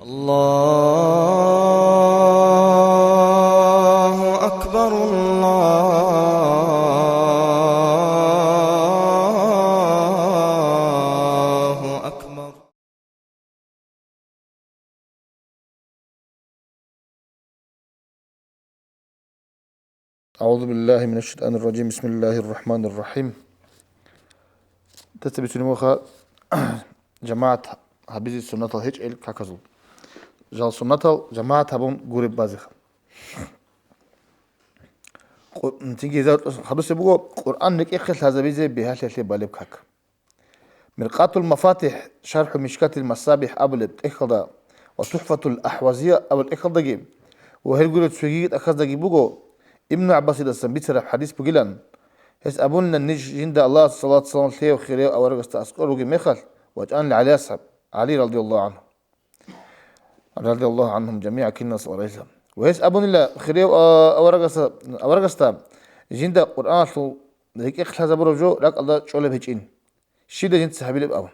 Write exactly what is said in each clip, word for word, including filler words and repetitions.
الله أكبر، الله أكبر. أعوذ بالله من الشيطان الرجيم. بسم الله الرحمن الرحيم. Тецабицунеб буго жамагӀат гьабизе суннатал гьечӀел каказул. Жал суннатал жамагӀат гьабун гуреб базеха. Къу-, цинги гьезда хадусеб буго Къуръан рекӀехъе лъазабизе бигьалъиялъе балеб как. Миркъатул МафатихӀ, ШархӀу МишкатилмасабихӀ абулеб тӀехьалда ва ТухӀфатул АхӀвазия абулеб тӀехьалдаги ва гьел гуреб цогиги тӀахьаздаги буго, Ибну ГӀаббасидасан бицараб хӀадис бугилан. Гьес абунилан, ниж жинда Аллагьасул салат-салам лъеяв хирияв аварагасда аскӀор ругеб мехалъ, вачӀанила ГӀали асхӀаб, ГӀали радияллагьу гӀанхӀу. Радияллагьу гӀанхум жамигӀа, киналас ва райса. Ва гьес абунила, хирияв, а, аварагаса-, аварагасда, жинда Къуръаналъул рекӀехъ лъазабураб жо ракӀалда чӀолеб гьечӀин, щибдай жинца гьабилеб абун.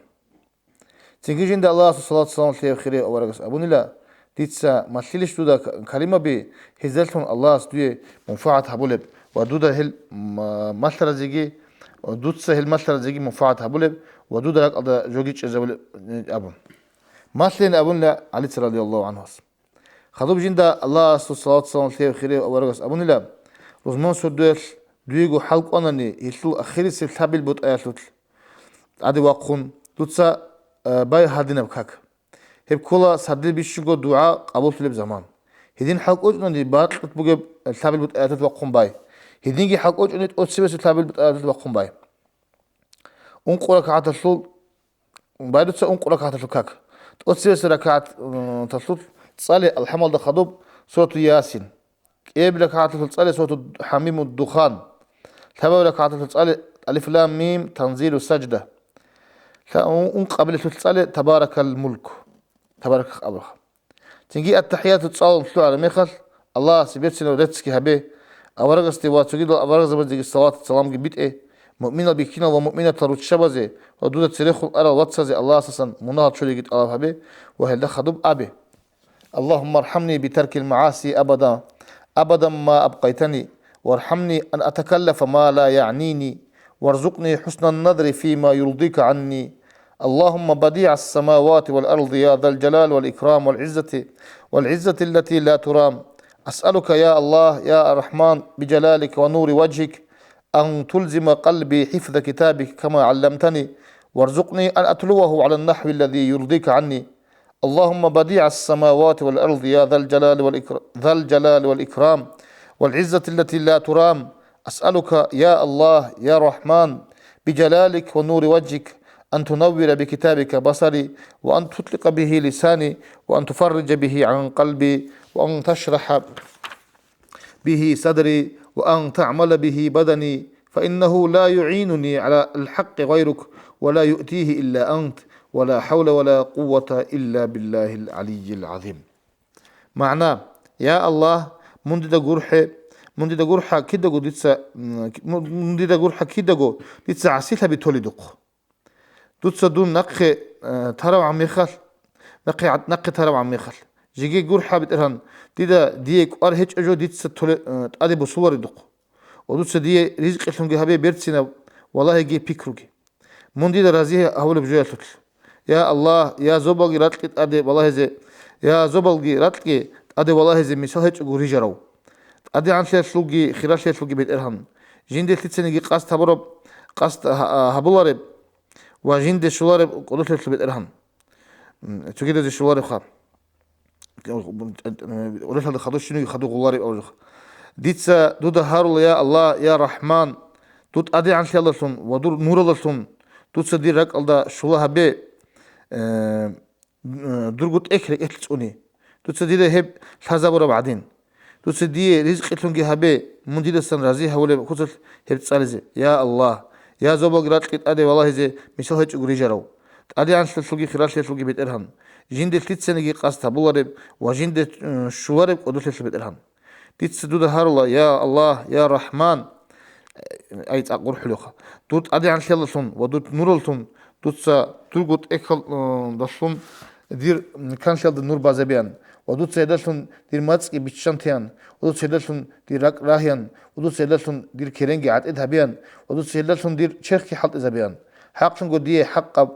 Цинги жинда Аллагьасул салат-салам лъеяв хирияв аварагас абунила, дица малъилищ дуда к-, калимаби, гьезделъун Аллагьас дуе мунфагӀат гьабулеб ва дуда гьел м-, малъаразеги, дуца гьел малъаразеги мунфагӀат гьабулеб ва дуда ракӀалда жоги чӀезабулеб, э, абун. Малъин абунила ГӀалица радияллагьу гӀанхӀас. Хадуб жинда Аллагьасул салат-салам лъеяв хирияв аварагас абунила, рузман сордоялъ дуего хӀал кӀванани, гьелъул ахирисеб лъабил бутӀаялъулъ тӀаде вахъун, дуца, э, бай гьадинаб как. Гьеб ккола сардил бищунго дугӀа къабуллъулеб заман. Гьедин хӀал кӀвечӀони, бакьулъ бугеб лъабил бутӀаялъулъ вахъун бай. Гьединги хӀал кӀвечӀони, тӀоцебесеб лъабил бутӀаялъулъ вахъун бай. Ункъо ракагӀаталъул, байдуца ункъо ракагӀаталъул как. ТӀоцебесеб ракагӀат, м, талъул цӀале АлхӀамалда хадуб сурату Ясин. КӀиабилеб ракагӀаталъул цӀале сурату ХӀамиму Духан. Лъабабилеб ракагӀаталъул цӀале Алиф Лам Мим Танзилу Сажда. Лъа-, ун-, ункъабилелъул цӀале Табаракал Мулк. Табарак абураб. Цинги аттахӀияту цӀалун лъугӀараб мехалъ, Аллагьасе берцинаб реццги гьабе, аварагасде ва цогидал аварагзабаздеги салат-саламги битӀе, муъминал бихьинал ва муъминатал руччабазе ва дуда церехун арал вацазе Аллагьасдасан мунагьал чуриги тӀалаб гьабе ва гьелда хадуб абе: اللهم ارحمني بترك المعاصي أبدا، أبدا ما أبقيتني، وارحمني أن أتكلف ما لا يعنيني، وارزقني حسن النظر فيما يرضيك عني. اللهم بديع السماوات والأرض يا ذا الجلال والإكرام والعزة، والعزة التي لا ترام. أسألك يا الله يا الرحمن بجلالك ونور وجهك أن تلزم قلبي حفظ كتابك كما علمتني، وارزقني أن أتلوه على النحو الذي يرضيك عني. اللهم بديع السماوات والأرض يا ذا الجلال والإكر-، ذا الجلال والإكرام والعزة التي لا ترام، أسألك يا الله يا رحمن بجلالك ونور وجهك أن تنور بكتابك بصري، وأن تطلق به لساني، وأن تفرج به عن قلبي، وأن تشرح به صدري، وأن تعمل به بدني، فإنه لا يعينني على الحق غيرك، ولا يؤتيه إلا أنت، ولا حول ولا قوة إلا بالله العلي العظيم. МагӀна: Я Аллагь, мун дида гурхӀе, мун дида гурхӀа кидаго дица, м, мун дида гурхӀа кидаго дица гӀасилъаби толидухъ. Дуца дун нахъе, э, таравгӀан мехалъ, нахъе гӀад-, нахъе таравгӀан мехалъ, жеги гурхӀа, БетӀергьан, дида дие кӀвар гьечӀо жо дица толе-, э, тӀаде босуларидухъ. Ва дуца дие ризкъилъунги гьабе берцинаб, валагьиги пикруги. Мун дида рази гьавулеб жоялъулъ. Я Аллагь, я зобалги ракьги тӀаде балагьизе, я зобалги ракьги тӀаде валагьизе мисал гьечӀого рижарав. ТӀадегӀанлъиялъулги хиралъиялъулги БетӀергьан. Жинде лъицаниги къасд гьабураб, къасд гьа-, гьабулареб ва жинде щолареб кӀодолъиялъул БетӀергьан. М, цогидазе щоларебха. Уралъалда хадур щинги хадур гъулареб абураб жо. Дица дуда гьарула, я Аллагь, я Рахман, дур тӀадегӀанлъиялдалъун ва дур нуралдалъун дуца дир ракӀалда щула гьабе, э, дурго тӀехь рекӀелъ цӀуни. Дуца дида гьеб лъазабураб гӀадин. Дуца дие ризкъилъунги гьабе, мун дидасан рази гьавулеб куцалъ гьеб цӀализе. Я Аллагь! Я зобалги ракьги тӀаде валагьизе мисал гьечӀого рижарав, тӀадегӀанлъиялъулги хиралъиялъулги БетӀергьан, жинде лъицаниги къасд гьабулареб ва жинде, м, щулареб кӀодолъиялъул БетӀергьан. Дица дуда гьарула, я Аллагь, я Рахман, ай, цӀакъ гурхӀулеха, дур тӀадегӀанлъиялдалъун ва дур нуралдалъун дуца дурго тӀехьалдалъун дир, м, канлъиялда нур базабеян, ва дуца гьелдалъун дир мацӀги биччан теян, ва дуца гьелдалъун дир ракӀ рагьиян, ва дуца гьелдалъун дир керенги гӀатӀид гьабеян, ва дуца гьелдалъун дир черхги хӀалтӀизабеян. ХӀакълъунго дие хӀакъаб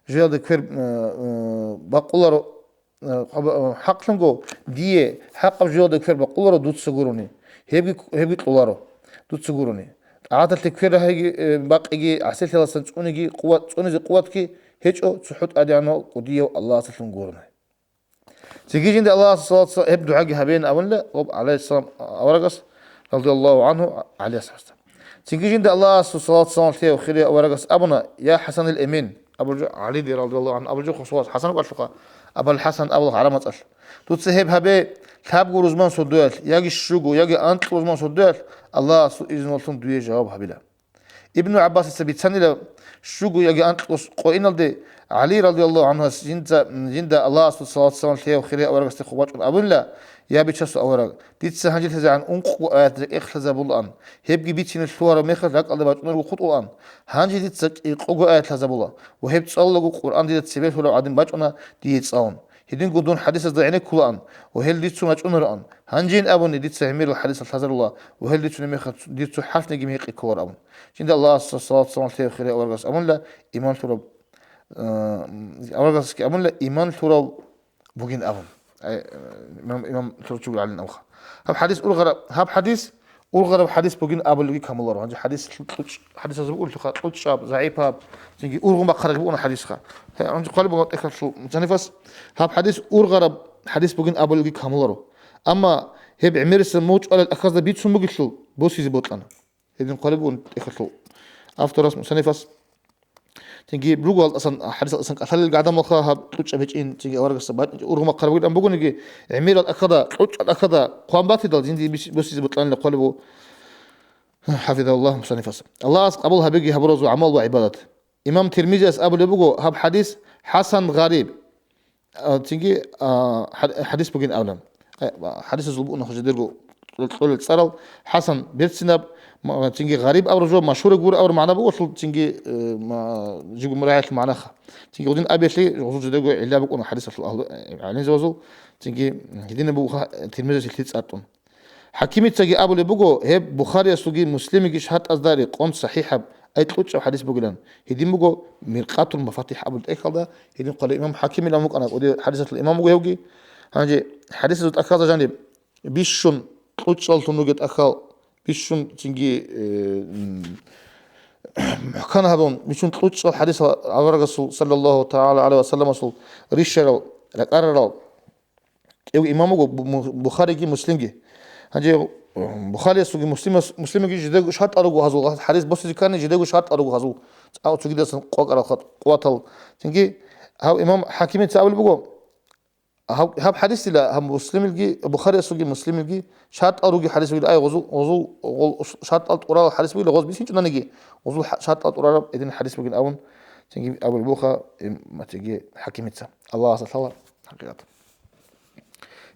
жоялда квер, э, э, бакъуларо, э, хӀакълъунго дие хӀакъаб жоялда квер бакъуларо дуца гурони, гьебги, гьебги кьоларо дуца гурони. ТӀагӀаталъе квер рагьиги, э, бакъиги, гӀасилъиялдасан цӀуниги, къуват, цӀунизе къуватги гьечӀо, цохӀо тӀадегӀанав кӀудияв Аллагьасулъун гурони. Цинги жинда Аллагьасул салат гьеб дугӀаги гьабеян абунила, гьоб, гӀалайгьиссалам, аварагас, радияллагьу гӀангьу, ГӀали асхӀабасда. Цинги жинда Аллагьасул салат-салам лъеяв хирияв аварагас абуна: «Я ХӀасанил Эмин», абулеб жо, ГӀалиде, радияллагьу гӀангьу, абулеб жо хъусулас, ХӀасан вукӀалъулха, Абал ХӀасан абулеб гӀараб мацӀалъ. «Дуца гьеб гьабе лъабго рузман сордоялъ, яги щуго, яги анкьго рузман сордоялъ Аллагьасул изнулъун дуе жаваб гьабила». Ибну ГӀаббасица бицанила, щуго яги анкьго къоиналде ГӀали, радияллагьу гӀангьуяс, жинца, жинда Аллагьасул салат-салам лъеяв хирияв аварагасде хъубачӀун абунила: «Я, Бичасул авараг, дица гьанже лъазегӀан ункъго аят рекӀехъ лъазабулаан, гьебги бицине лъугьараб мехалъ ракӀалде бачӀунарго хутӀулаан. Гьанже дица кӀикъого аят лъазабула, ва гьеб цӀалулаго Къуръан дида цебе лъурав гӀадин бачӀуна дие цӀалун. Гьединго дун хӀадисазда гӀенеккулаан ва гьел дицун рачӀунароан. Гьанжейин абуни, дица гӀемерал хӀадисал лъазарула ва гьел дицунеб мехалъ дир цо хӀарфниги гьекъи кколар», абун. Жинда Аллагьасул салат-салам лъеяв хирияв аварагас абунила, иман лъурав, э, аварагасги абунила, иман лъурав бугин абун. Ай, э, имам, иман лъурав чи вугин гӀалин абуха. Гьаб хӀадис ургъараб, гьаб хӀадис ургъараб хӀадис бугин абулебги камуларо. Гьанже хӀадис лъу-, лъучӀ-, хӀадисаз букӀунлъуха, лъучӀаб, загӀипаб, цинги ургъун бахъарабги букӀуна хӀадисха. Гье, гьанже хъвалеб бугеб тӀехьалъул мусаннифас, гьаб хӀадис ургъараб хӀадис бугин абулебги камуларо. Амма гьеб гӀемерисеб мугъчӀвалел тӀахьазда бицун бугелъул, босизе бокьана. Гьедин хъвалеб бугин тӀехьалъул авторас, мусаннифас. Цинги руго гьалтӀасан, хӀадисалдасан кӀалъалел гӀадамалха гьаб лъучӀаб гьечӀин, цинги аварагасда бачӀинчӀо ургъун бахъараб гӀадин бугониги, гӀемерал тӀахьазда, лъучӀал тӀахьазда хъван батидал, жиндие бис-, босизе бокьанила хъвалеб буго. ХӀафизаллагьу мусаннифас. Аллагьас къабул гьабеги гьабуразул гӀамал ва гӀибадат. Имам Тирмизияс абулеб буго, гьаб хӀадис хӀасан гъариб. А, цинги, а, хӀад-, хӀадис бугин абуна. Э, хӀадисазул бугӀун хъужадерго кьолел цӀарал, хӀасан берцинаб, ма-, цинги гъариб абураб жо, машгьураб гуро абураб магӀна бугелъул, цинги, э, ма-, жиго мурагьалъул магӀнаха. Цинги гъудин абиялъе гъузул жидерго гӀилла букӀуна хӀадисалъул агьлу-, э, гӀалимзабазул, цинги гьединаб бугоха Тирмизиялъе цӀар тӀун. ХӀакимицаги абулеб буго, гьеб Бухариясулги Муслимиги шартӀазда рекъон сахӀихӀаб, ай лъучӀаб хӀадис бугилан. Гьедин буго Миркъатул МафатихӀ абулеб тӀехьалда, гьедин хъвалеб имам ХӀакимилан вукӀана, кӀудияв хӀадисалъул имам вуго гьевги. Гьанже хӀадисазул тӀахьазда жаниб бищун лъучӀаллъун ругел тӀахьал, бищун цинги, э, м, мухӀкан гьабун, бищун лъучӀал хӀадисал аварагасул, саллаллагьу тагӀала гӀалайгьи ва салламасул, рищарал, ракӀарарал, кӀиявги имам вуго Бу-, Бу-, Бухариги Муслимги. Гьанже, э, Бухариясулги Муслимас-, Муслимиги жидерго шартӀал руго гьазул, хӀадис босизе ккани жидерго шартӀал руго гьазул, цӀакъ цогидасан къвакӀарал хат-, къуватал. Цинги гьав имам ХӀакимица абулеб буго, гьав-, гьаб хӀадисила гьаб Муслимилги, Бухариясулги Муслимилги шартӀал руги хӀадис бугила, ай, гъузул, гъузул, гъул шартӀал тӀурал хӀадис бугила, гъоз бицинчӀунаниги, гъузул хӀа-, шартӀал тӀурараб гьедин хӀадис бугин абун, цинги абулеб буха, им, цинги ХӀакимица. Аллагьасда лъала хӀакъикъат.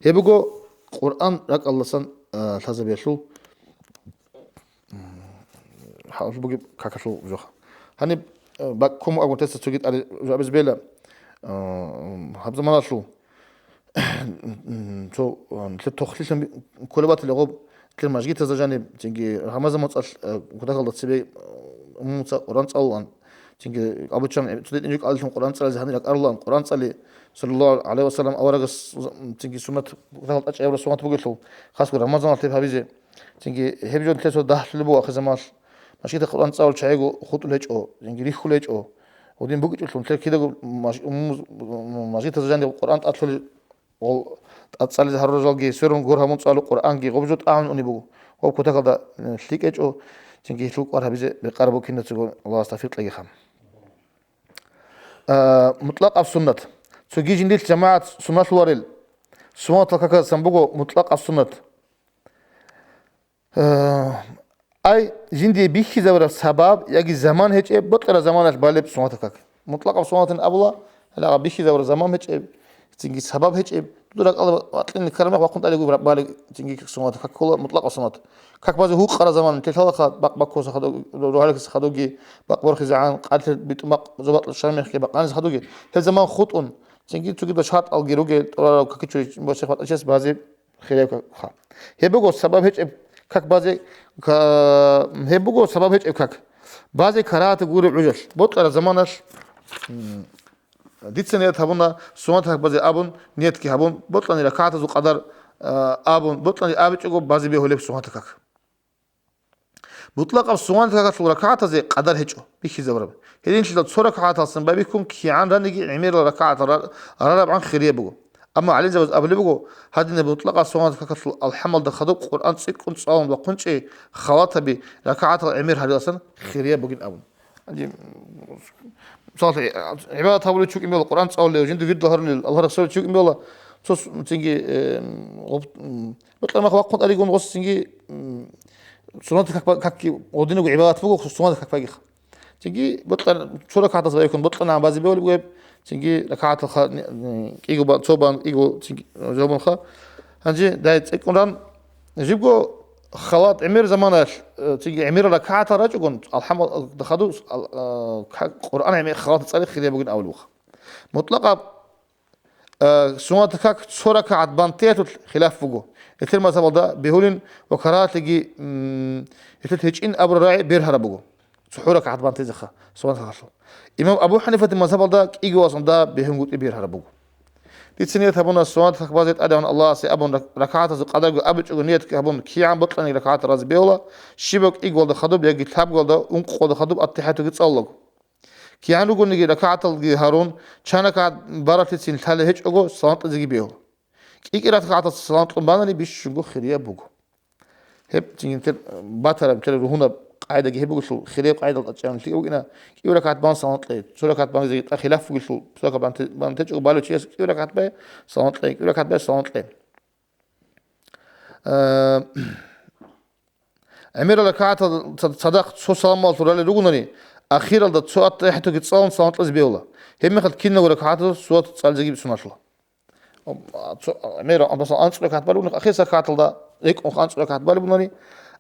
Гьеб буго Къуръан ракӀалдасан, а, лъазабиялъул, м, гьалаб бугеб какалъул жоха. Гьаниб, а, бакӀ ккун бугеб теса цоги тӀаде жо абизе бегьила, а, гьаб заманалъул, м, цо, а, нилъер тохлъилъун би-, кколеб батила гъоб, нилъер мажгитазда жаниб, цинги Рамазан моцӀалъ, а, кутакалда цебе, а, умумуца Къуръан цӀалулаан. Цинги абучан, цо дитӀинчӀо кӀалилъун Къуръан цӀализе гьанир ракӀарулаан, Къуръан цӀали, саллаллагьу гӀалайгьи ва саллам, аварагас, цинги суннат, тӀачӀаябра суннат бугелъул, хасго Рамазаналъ гьеб гьабизе. Цинги гьеб жо нилъер цо дагьлъулеб буго ахирзаманалъ. Машгитахъ Къуръан цӀалул чагӀиго хутӀулечӀо, цинги рихьулечӀо. Гьудин букӀичӀелъул нилъер кидаго маш-, м-, м-, машгитазда жаниб Къуръан тӀалъулел Гъол тӀад цӀализе гьарурал жалги, сверун гур гьабун цӀалу Къуръанги, гъоб жо тӀагӀун унеб буго. Гъоб кутакалда, э, лъикӀ гьечӀо, цинги гьелъул кӀвар гьабизе бекъараб букинда цого Аллагьас тавфикъ кьегиха. А, мутӀлакъаб суннат. Цоги жиндилъ жамагӀат суннатлъуларел суннатал каказасан буго мутӀлакъаб суннат. Э, ай, жиндие бихьизабураб сабаб яги заман гьечӀеб, бокьараб заманалъ балеб суннатаб как. МутӀлакъаб суннатин абула, гьалагъа бихьизабураб заман гьечӀеб, цинги сабаб гьечӀеб, дур ракӀалда вакьине ккараб мех вахъун тӀалиго балеб цинги суннатаб как ккола мутӀлакъаб суннат. Как базе гьукъараб заман, телъалаха бакъ баккоса хадуги, рогьалихьиса хадуги, бакъ борхизегӀан, къалъи битӀун бакъ зобакьа шармехги бакъаниса хадуги, гьеб заман хутӀун, Цинги цогидал шартӀалги ругел тӀурарав какичурищ башихъ батӀачияс базе хирияб какха. Гьеб буго сабаб гьечӀеб как базе, ка-, гьеб буго сабаб гьечӀеб как. Базе карагьатаб гуреб гӀужалъ. Бокьараб заманалъ, м, дица ният гьабуна, суннат как базе абун, ниятги гьабун, бокьани ракагӀатазул къадар, а, абун, бокьани абичӀого базе бегьулеб суннат как. МутӀлакъаб суннат какалъул ракагӀатазе къадар гьечӀо, бихьизабураб. Гьединлъидал цо ракагӀаталсан байбихьун кигӀан раниги гӀемерал ракагӀатал ра-, рарабгӀан хирияб буго. Амма гӀалимзабаз абулеб буго, гьадинаб мутӀлакъаб суннат какалъул алхӀамалда хадуб Къуръан цӀикӀкӀун цӀалун вахъун чӀей халатаби ракагӀатал гӀемер гьариласан хирияб бугин абун. Гьанже, мисалалъе, гӀибадат гьабулев чи вукӀин бегьула, Къуръан цӀалулев, жинда вирд гьарулев, Аллагь расулев чи вукӀин бегьула, цо с-, цинги, э, гъоб-, м, бокьараб мах вахъун аригун гъос цинги, м, суннат как ба-, какги гъодинабго гӀибадат буго, суннат как багихъ. Цинги бокьар-, цо ракагӀаталъ байхьун бокьанагӀан базе бегьулеб бугеб, цинги ракагӀатал ха-, м, кӀиго ба-, цо бан кӀиго цинги жавабун ха. Гьанже дай цӀикӀкӀун ран, жибго халат гӀемер заманаялъ, э, цинги гӀемерал ракагӀатал рачӀугун, алхӀамал-, дахаду, ал-, а, ка-, Къуръан гӀемер халат цӀали хирияб бугин абулеб буха. МутӀлакъаб, э, суннат как цо ракагӀат бан тиятулъ хилаф буго. Нилъер мазгьабалда бегьулин ва карагьатлъиги, м, нилъер гьечӀин абураб рагӀи бергьараб буго. ЦохӀо ракагӀат бан тезеха, суннат какалъул. Имам Абу ХӀанифатил мазгьабалда кӀиго васунда бегьунгутӀи бергьараб буго. Дица ният гьабуна суннат как базе тӀадегӀан Аллагьасе абун рак-, ракагӀатазул къадарго абичӀого ният гьабун кигӀан бокьани ракагӀат разе бегьула, щибаб кӀигоялда хадуб яги лъабгоялда ункъоялда хадуб аттахӀиятуги цӀалулаго. КигӀан ругониги ракагӀаталги гьарун, чан ракагӀат баралъицин лъалеб гьечӀого салам кьезеги бегьула. КӀикӀи ракагӀаталъ салам кьун банани бищунго хирияб буго. Гьеб цинги нилъер батараб, нилъер ругьунаб къагӀидаги гьеб бугелъул, хирияб къагӀидал тӀадчӀараб нилъеги букӀина, кӀиго ракагӀат бан салам кье, цо ракагӀат банизеги тӀад хилаф бугелъул, цо ракагӀат бан те-, бан течӀого балев чияс кӀиго ракагӀат бай салам кье, кӀиго ракагӀат бай салам кье. Э, гӀемерал ракагӀатал цад-, цадахъ цо саламалъул ралел ругони, ахиралда цо аттахӀиятуги цӀалун салам кьезе бегьула. Гьебмехалъ киналго ракагӀаталда сурат цӀализеги суннатла. Цо, гӀемерал, масала, анцӀ ракагӀат балеб бугони, ахирисеб ракагӀаталда, рекӀун анцӀ ракагӀат балеб бугони,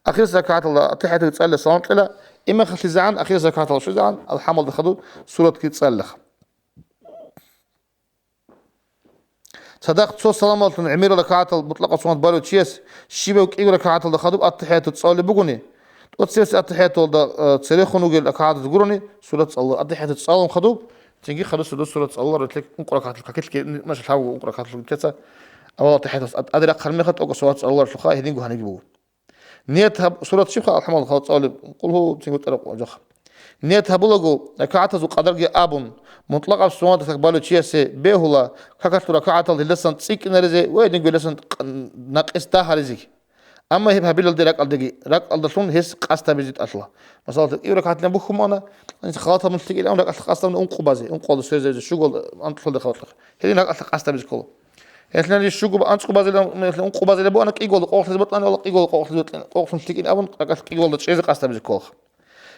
ахирисеб ракагӀаталда аттахӀиятги цӀалила, салам кьела, имахалъизегӀан, ахирисеб ракагӀаталда щвезегӀан, алхӀамалда хадуб суратги цӀалилаха. Цадахъ цо саламаллъун гӀемерал ракагӀатал мутӀлакъаб суннат балев чияс щибаб кӀиго ракагӀаталда хадуб аттахӀияту цӀалулеб бугони, тӀоцебесеб аттахӀияталда, э, церехун ругел ракагӀатаз гурони, сурат цӀалула. АттахӀияту цӀалун хадуб, цинги хадусудул сурат цӀалуларо, ункъо ракагӀатал какилъги, нуша лъабго ункъо ракагӀатал ккеца, авал аттахӀиятас ад-, адирахъармеха тӀокӀаб сурат цӀалуларелъулха, гьединго гьаниги буго. Ният гьаб-, сурат щибха, алхӀамдулиллагь, цӀалулеб, Къулгьу, цинги тӀараб жо. Ният гьабулаго, ракагӀатазул къадарги абун, мутӀлакъаб суннаталъ как балев чиясе бегьула, какалъул ракагӀатал гьелдасан цӀикӀкӀинаризе ва гьединго гьелдасан къ-, накъис дагьаризеги. Амма гьеб гьабилалде ракӀалдеги, ракӀалдалъун гьес къасд гьабизе тӀалъула. Масала, кӀиго ракагӀатлъан бухьун букӀана, халат гьабун лъикӀилан ракӀалъа къасд гьабуна ункъо базе, ункъоялда сверизаризе, щуго анцӀго лъалде халкъалъ. Гьедин ракӀалъа къасд гьабизе ккола. Гьелъинали щуго анцӀго базила, ункъо базила букӀана, кӀиголда къокълъизе бокьани, валлагь, кӀиголда къокълъизе бокьани, къокълъун лъикӀин абун, ракӀалъ кӀиголда чӀезе къасд гьабизе кколаха.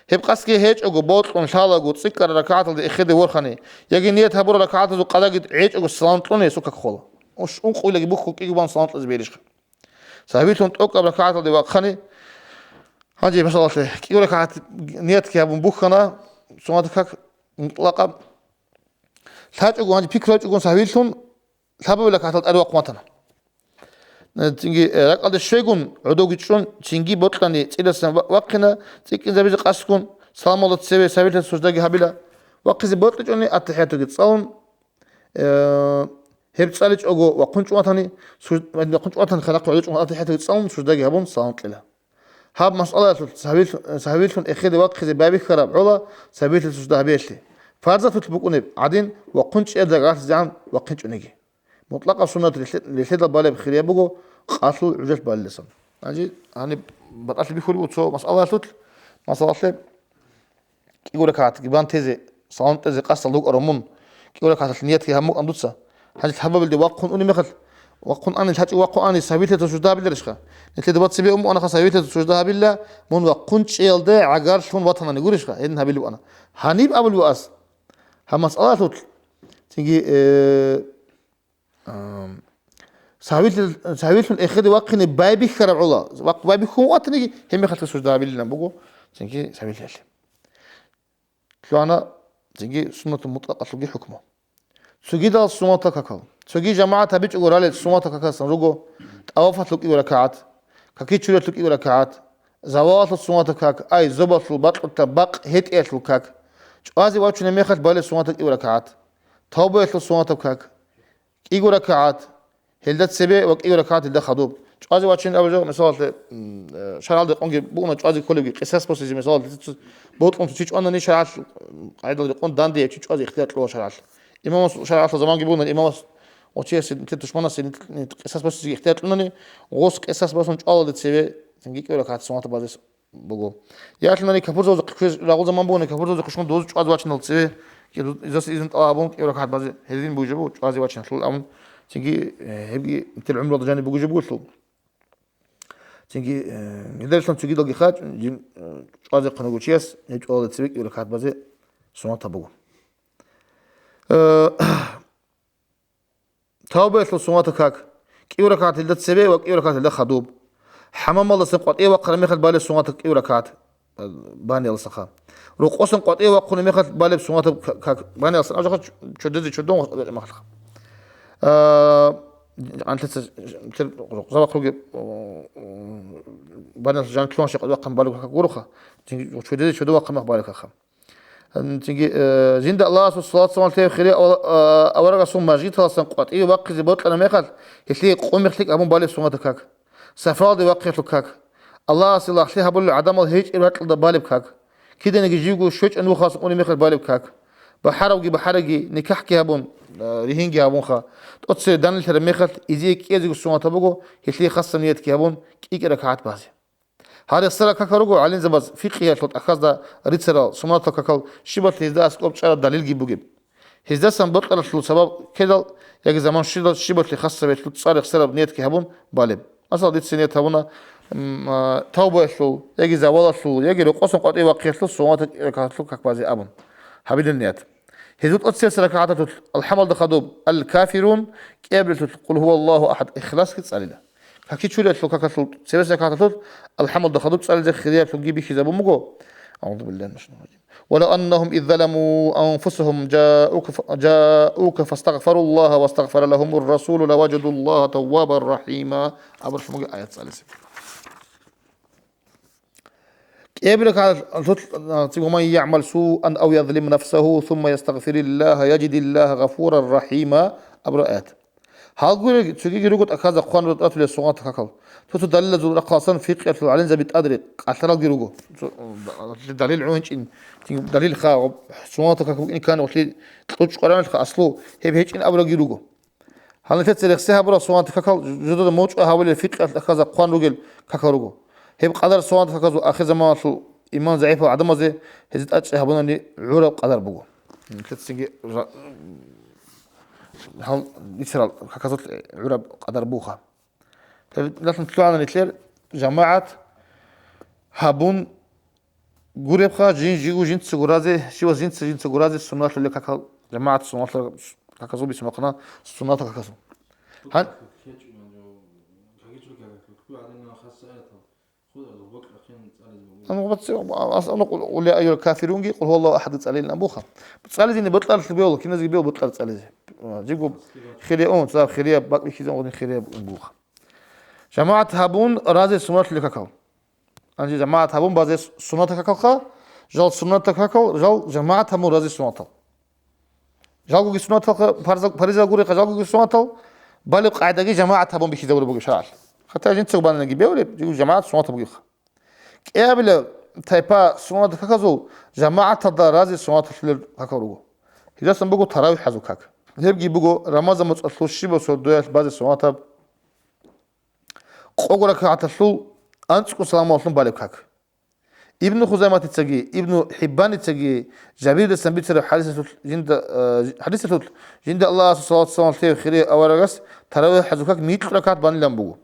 Гьеб къасдги гьечӀого, бокьун лъалаго, цӀикӀкӀараб ракагӀаталда эхеде ворхани, яги ният гьабураб ракагӀатазул къадаги гьечӀого салам кьуни гьесул как хола. Уш ункъоилаги бухьун кӀиго бан салам кьезе берищха? Сагьвилъун тӀокӀаб ракагӀаталде вахъани, гьанже, масалалъе, кӀиго ракагӀат ниятги гьабун бухьана, суннатал как мутӀлакъаб. ЛъачӀого, гьанже пикру гьачӀогон сагьвилъун, лъабабила какалъ тӀаде вахъун ватана. Э, цинги, э, ракӀалде щвегун, гӀодовги чӀун, цинги бокьани цӀидасан ва-, вахъина, цӀикӀкӀинзабизе къасдгун, саламалда цеве сабилъа суждаги гьабила. Вахъизе бокьичӀони, аттахӀиятуги цӀалун, э, гьеб цӀаличӀого вахъун чӀун ватани, суж-, вахъун чӀун ватани, хадахъ гӀодов чӀун аттахӀиятуги цӀалун, суждаги гьабун, салам кьела. Гьаб масъалаялъулъ сагьвил-, сагьвилъун эхеде вахъизе байбихьараб гӀола сабилъи сужда гьабиялъе, фарзатулъ букӀунеб гӀадин вахъун чӀеялда гӀагарлъизегӀан вахъинчӀониги. МутӀлакъаб суннат релъе-, релъедал балеб хирияб буго къалъул гӀужалъ балиласан. Гьанже гьаниб батӀалъи бихьулеб буго цо масъалаялъулъ, масалалъе, кӀиго ракагӀатги бан тезе, салам кьезе къасдалда вукӀарав мун, кӀиго ракагӀаталъ ниятги гьабун букӀана дуца. Гьанже лъабабилде вахъун унеб мехалъ, вахъун ани, лъачӀого вахъун ани, сабилъиялда сужда гьабиларищха? Нилъеда баци бегьун букӀанаха, сабилъиялда сужда гьабила, мун вахъун чӀеялда гӀагарлъун ватанани гурищха? Гьедин гьабилеб букӀана. Гьаниб абулеб ас, гьаб масъалалъулъ, цинги, э, Ам, сагьвил-, сагьвилъун эхеде вахъине байбихьараб гӀола, вахъ-, байбихьун ватаниги, гьебмехалъги сужда гьабилилан буго, цинги сагьвилъиялъе. Лъугьана, цинги суннатул мутӀлакъалъулги хӀукму. Цогидал суннатал какал. Цоги жамагӀат гьабичӀого ралел суннатал какасан руго: тӀавафалъул кӀиго ракагӀат, какичуралъул кӀиго ракагӀат, завалалъул суннатал как, ай, зобалъул, бакьулъа, бакъ гьетӀиялъул как, чӀвазе вачунеб мехалъ балел суннатал кӀиго ракагӀат, тавбаялъул суннатал как, кӀиго ракагӀат, гьелда цебе ва кӀиго ракагӀат гьелда хадуб. ЧӀвазе вачунеб абулеб жо, мисалалъе, м, э, шаргӀалда къунги бугьуна чӀвазе кколебги, къисас босизе, мисалалъе, цо-, цо-, бокьун цо чи чӀванани шаргӀалъ, къагӀидалда къун дандеги чи чӀвазе ихтияр кьола шаргӀалъ. Имамас шаргӀалъа заманги бугьуна, имамас ва чиясе, нилъер тушманасе нилъ-, нилъ къисас босизе ихтияр кьунани, гъос къисас босун чӀвалалде цебе, цинги кӀиго ракагӀат суннатал базе буго. Ялъунани капурзавазухъе кквезе рагъул заман бугони, капурзавазухъе щун дозу чӀвазе вачиналъ цеве, кӀи-, изас изну тӀалаб гьабун, кӀиго ракагӀат базе гьедин бугеб жо буго, чӀвазе вачиналъул абун, цинги, э, гьебги нилъер гӀумруялда жаниб бугеб жо буго гьелъул. Цинги, э, гьелдалъун цогидалги хадуб, жин, э, чӀвазе хъван вуго чияс, гьеб чӀвалалде цеве кӀиго ракагӀат базе суннатаб буго. Э, Тавбаялъул суннатал как, кӀиго ракагӀат гьелда цебе ва кӀиго ракагӀат гьелда хадуб. ХӀамамалдасан къватӀиве вахъараб мехалъ балеб суннатал кӀиго ракагӀат, э, баниялдасанха. Рокъосан къватӀиве вахъунеб мехалъ балеб суннатал к-, как, баниялдасан, амма жакъа чо-, чодезе чодон вахъараб мехалъха. Э, анлъица, тер рокъза вахъуге, э, баниялъ жан лъугьанщи къватӀиве вахъан балеб как гуроха, цинги чодезе чодон вахъан мехалъ балеб какха. Цинги, э, жинда Аллагьасул салат-салам лъеяв хирияб ав-, э, аварагасул мажгиталасан къватӀиве вахъизе бокьараб мехалъ, гьелъие къо-мех лъикӀ гьабун балеб суннатал как. Сафаралде вахъиялъул как. Аллагьасе лагълъи гьабулел гӀадамал гьечӀеб ракьалда балеб как. Киданиги живго щвечӀеб нухаласан унеб мехалъ балеб как. БахӀаравги бахӀараги, никахӀги гьабун, э, ригьинги гьабунха. ТӀоцере данделъараб мехалъ, изие кӀиязего суннатаб буго, гьелъие хасаб ниятги гьабун, кӀи-кӀи ракагӀат базе. Гьал рехсарал какал руго гӀалимзабаз фикъгьиялъул тӀахьазда рицарал суннатал какал, щибалъ гьезда аскӀоб чӀараб далилги бугеб. Гьездасан бокьаралъул сабаб ккедал яги заман щведал щибалъе хасаб гьелъул цӀар рехсараб ниятги гьабун балеб. Масала, дица ният гьабуна, м, а, тавбаялъул, яги завалалъул, яги рокъосан къватӀиве вахъиялъул суннатал ракагӀаталъул как базе абун. Гьабилел ният. Гьезул тӀоцебесеб ракагӀаталъулъ, алхӀамалда хадуб, Ал-Кафирун, кӀиабилелъулъ, Къул гьува Аллагьу ахӀад, ихласги цӀалила. Какичуриялъул какалъул цебесеб ракагӀаталъулъ, алхӀамалда хадуб цӀализе хирияблъунги бихьизабун буго. أعوذ بالله من الشيطان الرجيم. ولو أنهم إذ ظلموا أنفسهم جاءوك ف-، جاءوك فاستغفروا الله واستغفر لهم الرسول لوجدوا الله توابا رحيما. Абуралъун буго аят цӀализе. КӀиабилеб ракагӀаталъулъ, а, ци-, «ومن يعمل سوءا أو يظلم نفسه ثم يستغفر الله يجد الله غفورا رحيما» абураб аят. Гьалгуреги цогиги руго тӀахьазда хъван ратӀатулел суннатал какал. Цо-цо далилазул рахъалъан фикъгьиялъул гӀалимзаби тӀадри кӀалъаралги руго. Цо-, далил гӀунчӀин, цин далил ха, суннатал как букӀин ккани, гъолъи кьучӀ Къуръаналъха аслу гьеб гьечӀин абуралги руго. Гьанна лъеца рехсей гьабурал суннатал какал жидеда мочӀи гьабулел фикъгьиялъ тӀахьазда хъван ругел какал руго. Гьеб къадар суннатал каказул ахирзаманалъул иман загӀипал гӀадамазе гьезда тӀачӀи гьабунани гӀураб къадар буго. Лъецинги ра-, гьал бицарал каказул гӀураб къадар бугоха. Гьеб лъалъун лъугӀана нилъер жамагӀат гьабун Гуребха, жин-, жиго жинцаго разе, щивас жинца-жинцаго разе суннаталъулел какал, жамагӀат суннатал-, каказул бицун бахъана, суннатал каказул. Гьан-, Амма баци-, ас-, амма къул, «Къул я айюгьал кафирунги», «Къул гьуваллагьу ахӀадги» цӀалилан буха. ЦӀализеги бокьаралъ бегьула, киназеги бегьула бокьараб цӀализе. Жиго хирияб, цо хирияб, бакӀ бихьизан гъодин хирияб буха. ЖамагӀат гьабун разе суннаталъулел какал. Гьанже жамагӀат гьабун базе суннатал какалха, жал суннатал какал, жал жамагӀат гьабун разе суннатал. Жалгоги суннаталха, парза-, паризал гурехъа жалгоги суннатал, балеб къагӀидаги жамагӀат гьабун бихьизабураб бугеб шаргӀалъ. Хатта жинцаго бананиги бегьулеб, жиго жамагӀат суннатал бугебха. КӀиабила тайпа суннатал каказул жамагӀаталда разе суннаталъулел какал руго. Гьелдасан буго таравихӀазул как. Гьебги буго Рамазан моцӀалъул щибаб сордоялъ базе суннатаб. Къого ракагӀаталъул анцӀго саламалъун балеб как. Ибну Хузайматицаги, Ибну ХӀиббаницаги Жабиридасан бицараб хӀадисалъулъ жинда, э, хӀадисалъулъ жинда Аллагьасул салават-салам лъеяв хирияб аварагас таравихӀазул как микьго ракагӀат банилан буго.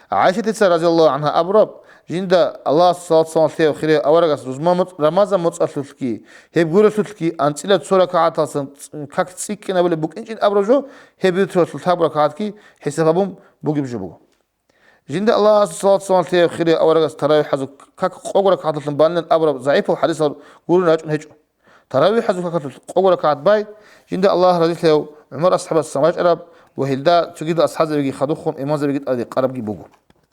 ГӀайшатица, разияллагьу гӀангьа, абураб, жинда Аллагьасул салават-салам лъеяв хирияб аварагас рузма моцӀ-, Рамазан моцӀалъулъги, гьеб гурелъулъги анцӀила цо ракагӀаталсан ц-, как цӀикӀкӀинабулеб букӀинчӀин абураб жо, гьеб витралъул лъабго ракагӀатги хӀисаб гьабун бугеб жо буго. Жинда Аллагьасул салават-салам лъеяв хирияб аварагас таравихӀазул как къого ракагӀаталъун банилан абураб загӀипал хӀадисал гурин рачӀун гьечӀо. ТаравихӀазул какалъулъ къого ракагӀат бай, жинда Аллагь разилъаяв ГӀумар асхӀабасдасан бачӀараб ва гьелда цогидал асхӀабзабиги хадухъун имамзабиги тӀаде къарабги буго.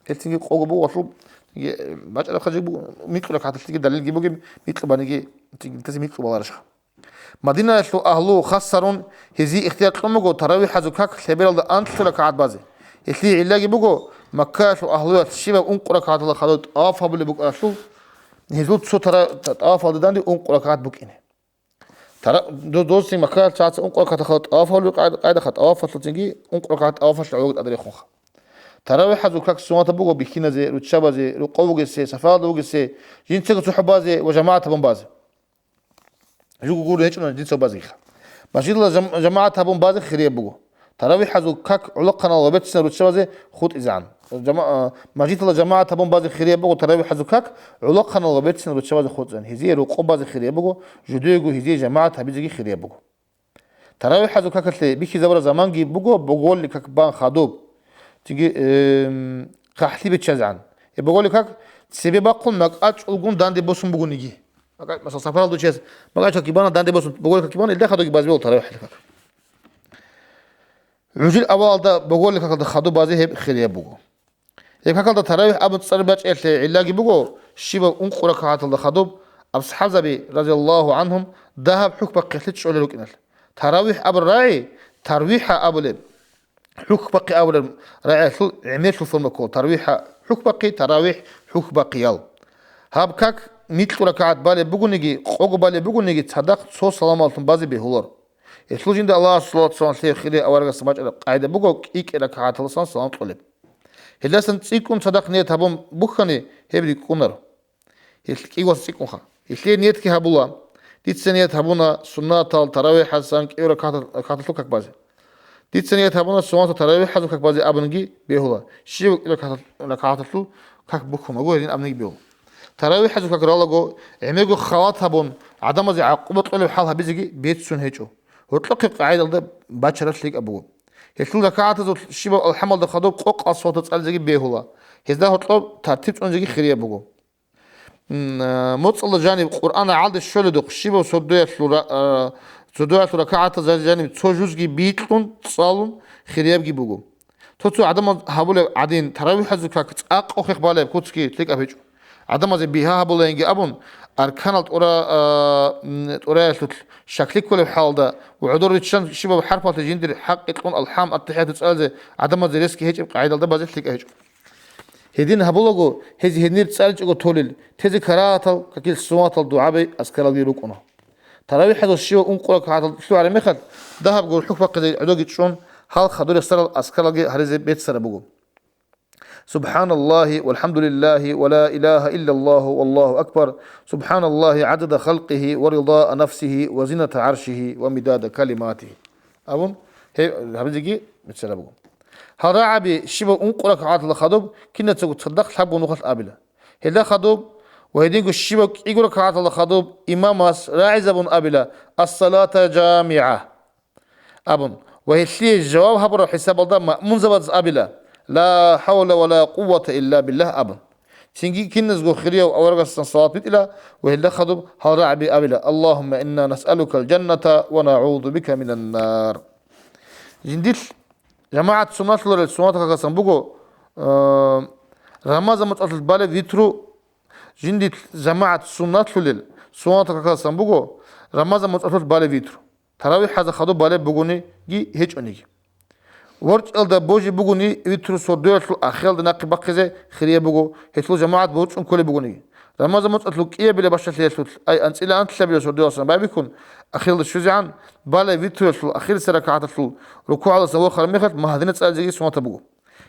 Гьелцинги къого буго гъолъул, цинги бачӀараб хъажи буго, микьу ракагӀаталъги далилги бугеб, микьу баниги, цинги микьу баларашха. Мадинаялъул агьлу хасарун гьезие ихтияр кьун буго таравихӀазул как лъебералда анлъго ракагӀат базе. Гьелъие гӀиллаги буго, Маккаялъул агьлуялъ щибаб ункъо ракагӀаталда хадуб тӀаваф гьабулеб букӀаралъул, гьезул цо тара-, тӀавафалда данде ункъо ракагӀат букӀине. Тара-, до-, досин Маккаялъ чагӀаца ункъо ракагӀат хадуб тӀаваф гьабулеб къай-, къайдаха, тӀавафалъул цинги ункъо ракагӀат тӀавафалъ гӀоло тӀаде рехунха. ТаравихӀазул как суннатаб буго бихьиназе, руччабазе, рукъов вугесе, сафаралда вугесе, жинцаго цохӀо базе ва жамагӀат гьабун базе. Жуго гуро гьечӀо дица базеха. Мажгиталда жам-, жамагӀат гьабун базе хирияб буго. ТаравихӀазул как гӀолохъанал ва берцинал руччабазе хутӀизегӀан. Жама-, а, мажгиталда жамагӀат гьабун базе хирияб буго таравихӀазул как гӀолохъанал ва берцинал руччабазе хутӀизегӀан. Гьезие рукъоб базе хирияб буго, жудего гьезие жамагӀат гьабизеги хирияб буго. ТаравихӀазул какалъе бихьизабураб заманги буго боголил как бан хадуб. Цинги, эм, хъахӀлъи биччазегӀан. Э, боголил как цебе бахъун макьачӀулгун данде босун бугониги. Макьа-, масала, сапаралда вугев чияс макьачӀул как бана данде босун, боголил как бана, илда хадубги базе бегьула таравихӀалъул как. ГӀужил авалалда боголил какалда хадуб базе гьеб хирияб буго. Гьеб какалда таравихӀ абун цӀар бачӀиялъе гӀиллаги буго, щибаб ункъо ракагӀаталда хадуб асхӀабзаби, разияллагьу гӀангьум, дагьаб хӀухьбахъиялъе чӀолел рукӀиналъ. ТаравихӀ абураб рагӀи, тарвихӀа абулеб, хӀухьбахъи абулеб рагӀиялъул гӀемерлъул форма ккола. ТарвихӀа хӀухьбахъи, таравихӀ хӀухьбахъиял. Гьаб как микьу ракагӀат балеб бугониги, къого балеб бугониги, цадахъ цо саламаллъун базе бегьуларо. Гьелъул жинда Аллагьасул салат-салам лъеяв хирияб аварагасда бачӀараб къагӀида буго кӀи-кӀи ракагӀаталдасан салам кьолеб. Гьелдасан цӀикӀкӀун цадахъ ният гьабун бухьани, гьеб рикӀкӀунаро. Гьелъ кӀиго цӀикӀкӀунха. Гьелъие ниятги гьабула. Дица ният гьабуна суннатал таравихӀасан кӀиго ракагӀаталъул как базе. Дица ният гьабуна суннатал таравихӀазул как базе абунги бегьула. Щибаб кӀиго ракагӀаталъул как бухьун буго, гьедин абунги бегьула. ТаравихӀазул как ралаго, гӀемерго халат гьабун, гӀадамазе гӀакъуба кьолеб хӀал гьабизеги беццун гьечӀо. Гьоркьохъеб къагӀидалда бачараб лъикӀаб буго. Гьелъул ракагӀатазул щибаб алхӀамалда хадуб къокъал суратал цӀализеги бегьула. Гьезда гьоркьоб тартиб цӀунизеги хирияб буго. М, а, моцӀалда жаниб Къуръан гӀалде щоледухъ щибаб сордоялъул ра-, а, сордоялъул ракагӀатазда жаниб цо жузги бикьун цӀалун хириябги буго. Цо-цо гӀадамал гьабулеб гӀадин, таравихӀазул как цӀакъ къохъехъ балеб куцги лъикӀаб гьечӀо. ГӀадамазе бигьа гьабулаинги абун, арканал тӀура-, а, м, тӀураялъулъ щаклъи кколеб хӀалда ва гӀодор риччан щибаб хӀарпалъе жиндир хӀакъикьун алхӀам, аттахӀияту цӀализе гӀадамазе ресги гьечӀеб къагӀидалда базе лъикӀаб гьечӀо. Гьедин гьабулаго, гьез гьенир цӀаличӀого толел, тезе карагьатал, какил суннатал дугӀаби, азкаралги рукӀуна. ТаравихӀазул щивав ункъо ракагӀатал лъугӀараб мехалъ, дагьабго хӀухьбахъизе гӀодоги чӀун, гьал хадур ясарал азкаралги гьаризе беццараб буго. Субханаллагьи валхӀамдулиллагьи ва ла илагьа иллаллагьу валлагьу акбар, субханаллагьи гӀадада халкъигьи ва ридаа нафсигьи ва зината гӀаршигьи ва мидада калиматигьи. Абун, гьеб гьабизеги беццараб буго. Гьал рагӀаби щибаб ункъо ракагӀаталда хадуб кинацаго цадахъ лъабго нухалъ абила. Гьелда хадуб ва гьединго щибаб кӀиго ракагӀаталда хадуб имамас рагӀизабун абила: «Ас-салата жамигӀа», – абун, ва гьелъие жаваб гьабураб хӀисабалда маъмунзабаз абила: «Ла хӀавла ва ла къуввата илла биллагь», – абун. Цинги киназго хирияв аварагасдасан салат битӀила ва гьелда хадуб гьал рагӀаби абила: «Аллагьумма инна насъалукал жанната ва нагӀузу бика минан нар». Жиндилъ жамагӀат суннатлъуларел суннатал какасан буго, э, Рамазан муцӀалъулъ балеб витру, жиндилъ жамагӀат суннатлъулел суннатал какасан буго, Рамазан муцӀалъулъ балеб витру. ТаравихӀазда хадуб балеб бугониги гьечӀониги. ВорчӀалда божи бугони витру сордоялъул ахиралда нахъе бахъизе хирияб буго, гьелъул жамагӀат борчӀун кколеб бугониги. Рамазан муцӀалъул кӀиабилеб бащалъиялъулъ, ай анцӀила анлъабилеб сордоялдасан байбихьун, ахиралда щвезегӀан, балай витруялъул ахирисеб ракагӀаталъул рукугӀалдасан вохараб мехалъ магьдина цӀализеги суннатаб буго.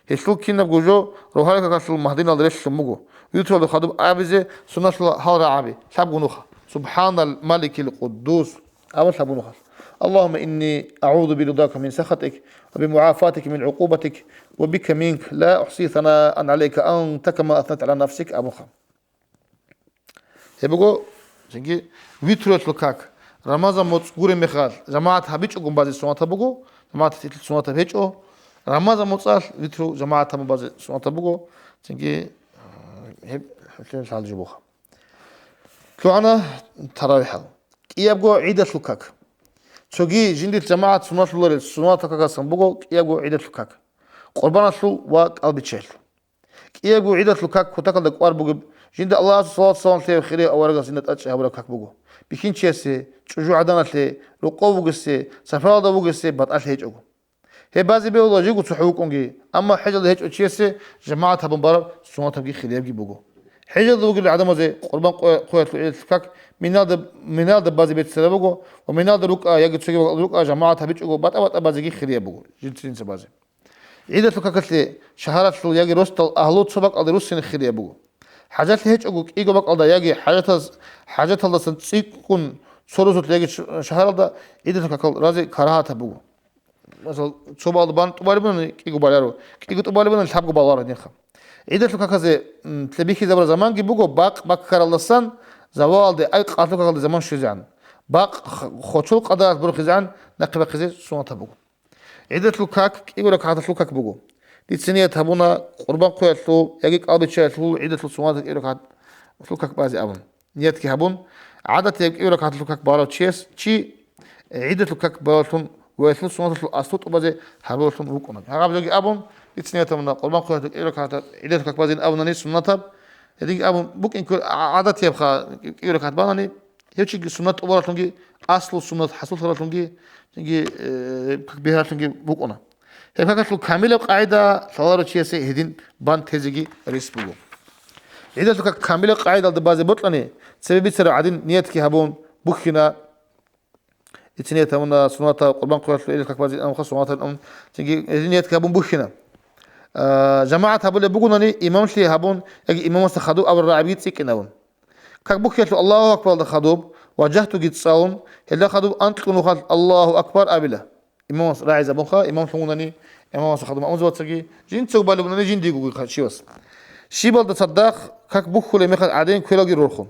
Гьелъул кинабго жо рогьалил какалъул магьдиналда релълъун буго. Витралда хадуб абизе суннатлъула гьал рагӀаби, лъабго нуха: «Субханал маликил къуддус», – абун лъабго нухалъ. «Аллагьумма инни агӀузу биридака мин сахатик, ва бимугӀафатика мин гӀукъубатик, ва бика минк, ла ухси санаан гӀалайка анта кама аснайта гӀала нафсик», – абунха. Гьеб буго, цинги, витрулъул как. Рамазан моцӀ гуреб мехалъ, жамагӀат гьабичӀого базе суннатаб буго, жамагӀат гьатӀилъ суннатаб гьечӀо. Рамазан моцӀалъ витру жамагӀат гьабун базе суннатаб буго, цинги, гьеб, гьеб лъалжи буха. ЛъугӀана таравихӀал. КӀиябго гӀидалъул как. Цоги жиндир жамагӀат суннатлъуларел суннатал какасан буго кӀиябго гӀидалъул как: къурбаналъул ва кӀалбиччаялъул. КӀиябго гӀидалъул как кутакалда кӀвар бугеб, жинда Аллагьасул салат-салам лъеяв хирияв аварагас жинда тӀадчӀей гьабураб как буго. Бихьинчиясе, чӀужугӀаданалъе, рокъов вугесе, сапаралда вугесе батӀалъи гьечӀого. Гьеб базе бегьула жиго цохӀо вукӀунги, амма хӀежалда гьечӀев чиясе жамагӀат гьабун бараб суннатабги хириябги буго. ХӀежалда вугел гӀадамазе къурбан къоя-, къоялъул гӀидалъул как Миналда, Миналда базе беццараб буго ва Миналда рукӀа яги цоги бакӀалда рукӀа жамагӀат гьабичӀого батӀа-батӀа базеги хирияб буго, жинца-жинца базе. ГӀидалъул какалъе шагьаралъул яги росдал агьлу цо бакӀалде руссине хирияб буго. ХӀажалъи гьечӀого кӀиго бакӀалда яги хӀажатаз-, хӀажаталдасан цӀикӀкӀун цо росулъ яги ш-, шагьаралда гӀидалъул какал разе карагьатаб буго. Масал, цо балда бан тӀубалеб буни кӀиго баларо, кӀиго тӀубалеб буни лъабго баларо гьединха. ГӀидалъул каказе, м, лъебихьизабураб заманги буго бакъ баккаралдасан завалалде, ай къалъул какалде заман щвезегӀан. Бакъ х-, хочол къадаралъ борхизегӀан нахъе бахъизе суннатаб буго. ГӀидалъул как кӀиго ракагӀаталъул как буго. Дица ният гьабуна къурбан хъуялъул яги кӀалбиччаялъул гӀидалъул суннатал кӀиго ракагӀаталъул как базе абун. Ниятги гьабун, гӀадатияб кӀиго ракагӀаталъул как барав чияс чи гӀидалъул как бараллъун ва гьелъул суннаталъул аслу тӀубазе гьаруллъун вукӀуна. Гьаб жоги абун, дица ният гьабуна къурбан хъуялъул кӀиго ракагӀатал гӀидалъул как базин абунани суннатаб, гьединги абун букӀин ккола гӀадатиябха кӀиго ракагӀат банани, гьев чиги суннат тӀубараллъунги, аслу суннат хӀасуллъараллъунги, цинги, э, как бигьараллъунги букӀуна. Гьеб какалъул камилаб къагӀида лъаларав чиясе гьедин бан тезеги рес буго. ГӀидалъул как камилаб къагӀидалда базе бокьани, цебе бицараб гӀадин ниятги гьабун бухьина, дица ният гьабуна суннатаб къурбан хъуялъул гӀидалъул как базе амха суннатаб ам, цинги гьедин ниятги гьабун бухьина. А, жамагӀат гьабулеб бугонани, имамлъи гьабун яги имамасда хадуб абураб рагӀабиги цӀикӀкӀинабун. Как бухьиялъул Аллагьу акбаралда хадуб, важагьтуги цӀалун, гьелда хадуб анкьго нухалъ Аллагьу акбар абила. Имамас рагӀизабунха, имамлъун вунани, имамасда хадуб маъмузабацаги, жинцаго балеб бугонани жиндиего гуйха щивас. Щибалда цадахъ как бухьулеб мехалъ гӀадин квералги рорхун.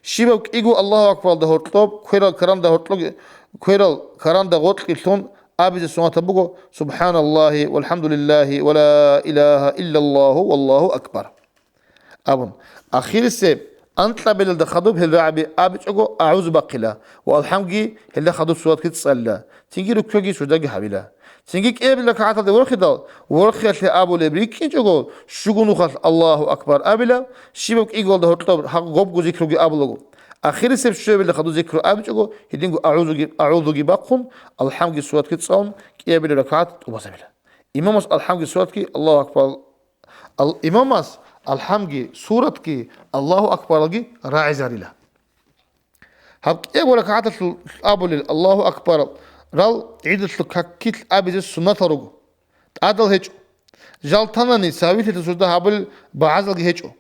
Щибаб кӀиго Аллагьу акбаралда гьоркьоб, кверал каранда гьоркьоги, кверал каранда гъоркьилъун абизе суннатаб буго: «Субханаллагьи валхӀамдулиллагьи ва ла илагьа иллаллагьу валлагьу акбар», абун. Ахирисеб анкьабилалда хадуб гьел рагӀаби абичӀого агӀузу бахъила ва алхӀамги гьелда хадуб суратги цӀалила, цинги рукуги суждаги гьабила. Цинги кӀиабил ракагӀаталде ворхидал, ворхиялъе абулеб рикӀкӀинчӀого, щуго нухалъ Аллагьу акбар абила, щибаб кӀиголда гьоркьоб гьаб гобго зикруги абулаго. Ахирисеб щуябилда хадуб зикру абичӀого, гьединго агӀузуги, агӀузуги бахъун, алхӀамги суратги цӀалун, кӀиабилеб ракагӀат тӀубазабила. Имамас алхӀамги суратги Аллагьу акбар Ал-, имамас алхӀамги, суратги, Аллагьу акбаралги рагӀизарила. Гьаб кӀиго ракагӀаталъул абулел Аллагьу акбарал гӀидалъул какилъ абизе суннатал руго. ТӀадал гьечӀо. Жал танани цавилъиялъул сужда гьабулел багӀазалги гьечӀо.